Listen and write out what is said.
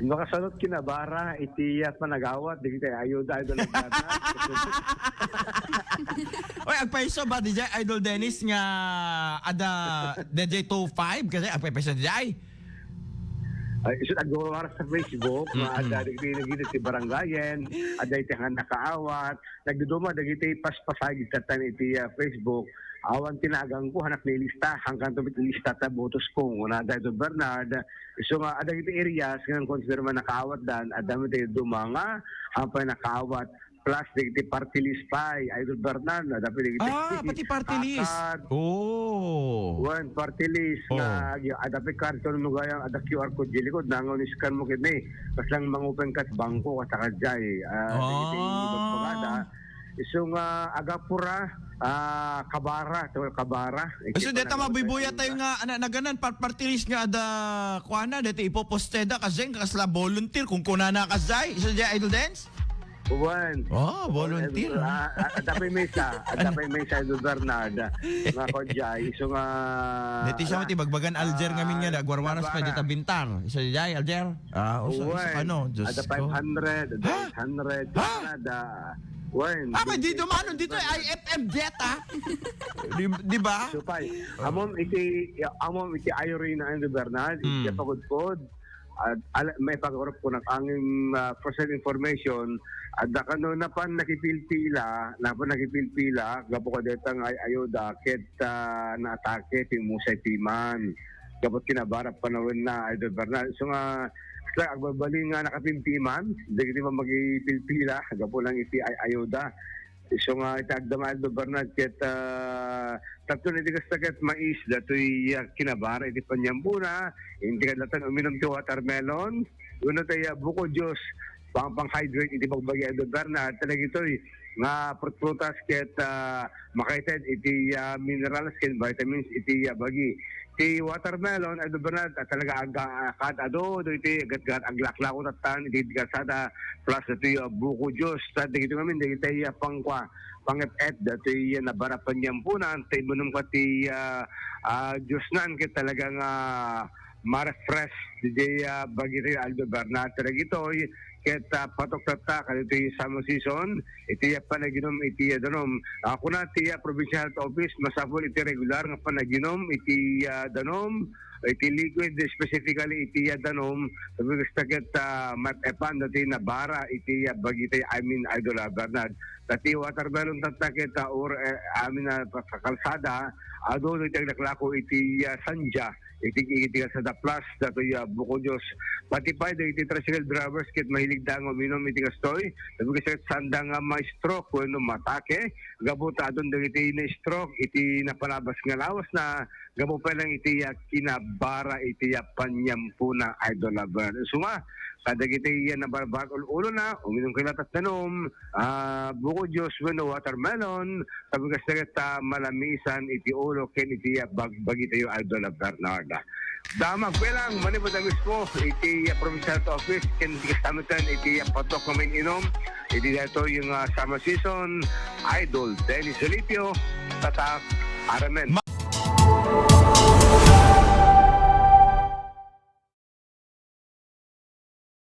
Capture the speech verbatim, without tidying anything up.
Makasalot kinabara iti, ah, panagawat dagiti ayuda, Idol Bernard. Oy, agpayso ba, D J Idol Dennis, nga ada D J two five? Kasi agpayso, D J? Ay, isu agwawaras sa Facebook, nga ada dagiti nagita ti barangayen, ada iti nga nakaawat, nagduduma dagiti paspasagid katan iti, ah, Facebook. Awan ti naganko, hanak ni lista, hangkan to met lista ta botos ko, una da Idol Bernard. Isu nga, ada iti areas nga nagkonsidera man nakaawat dan, ada met duma nga, hampay nakaawat, plus dagiti party list pay, Idol Bernard, ada pay dagiti Ah, pati party list. Akad. Oh. Wen, party list Oh. nga, agi-, ada pay card, kano no gayam, ada Q R code di likod, nangaw ni scan mo kini. Kasla mangopen kat bangko, kasta kadiay. Ah, dagiti Ah. bagada. Isu nga agapura, ah, kabara, to kabara. Isu deta mabuybuyat tayo nga, ana, naganan, par-, party list nga ada, kuana, deta ipoposte da, kasi kasla volunteer, kung kunana kasay, isu di Idol Dance? Wen. Oh, volunteer. Ah, ah, ada pay maysa, ada pay maysa, Idol Bernard. Nga ko, Jai, isu nga Deti siya, ah, ti bagbagan Alger ngamin nga, ah, nagwarwaras pa nabara. Dita bintar. Isu di Alger? Ah, usa, usa Wen. Kano? Diyos Ada ko. Five hundred, ada Ha? Eight hundred, Ha? Ada, wen, Ah, may di dito, dumano dito, ay F M jet, ah. Di, di ba? Supay, amom iti, amom iti Irene and Bernal, Hmm. iti pagudpod, at ala, may pag-urap ko ng angin, ah, first hand information, at da kano napan nakipilpila, napan nakipilpila, gapu ka detang ay ayuda, ket, ah, naatake, ti musay piman. Gapu kinabara panawen na, Idol Bernal. So nga, Sa agbabali nga nakapimpiman, dagiti mamagipilpila, gapu lang iti ay-, ayuda. Isu nga iti agdama, Aldo Bernard, ket, ah, tapno iti kasta ket mais, datoy, ah, kinabara iti panyampuna, iti kadlatan uminum ti watermelon, wenno tay, ah, buko juice, pang, pang-hydrate iti bagbagi, Aldo Bernard, talaga itoy, nga prutprutas ket, ah, makaited iti, ah, minerals ken vitamins iti, ah, bagi. Ti watermelon, Aldo Bernard, ah, talaga aga-, ah, kad adu, do iti gatgat aglaklako tattan iti kalsada plus iti, ah, buko juice. Tad dagiti ngamin, dagiti, ah, pangkua, pangep-et, datoy, ah, nabara panyampunan, ta imunum ka ti, ah, ah, juice nan, ket talaga nga, ah, ma-refresh, diay, ah, bagi ti Aldo Bernard, dagitoy, ket, ah, patok tatta, kaditoy summer season, iti, ah, panaginum, iti, ah, danum. Ah, kuna ti, ah, Provincial Health Office, masapul iti regular nga panaginum, iti, ah, danum, iti liquid, specifically iti, ah, danum, sabi kasta ket, ah, mat-epan, dati nabara, iti, ah, bagitay, I mean, Idol, ah, Bernard. Dati watermelon tatta ket, ah, or, eh, I mean, ah, pa-, sa kalsada, adu, iti aglaklako, iti, ah, sanja, iti, iti kalsada plus, datoy, ah, buko juice. Pati pay, dagiti tricycle drivers, ket mahilig da nga uminum iti kastoy, sabi kasta ket sanda nga ma-stroke, wenno matake, gapu ta adun dagiti na-stroke, iti napalabas nga lawas na, gapu pay lang iti, ah, kinabara iti, ah, panyampuna, Idol Lover. Suma, kadagiti, ah, nabarbar ul-ulo na, uminum kay latas danum, ah, buko juice wenno watermelon, sabi kasta ket, ah, malamisan iti ulo ken iti, ah, bagbagi tayo, Idol Bernard. Damag pay lang, manipud a mismo, iti, ah, provincial office, ken iti kastamatan, iti, ah, patok nga main-inum, iti daytoy nga, ah, summer season, Idol Dennis Zalipio, tatak, Aramen.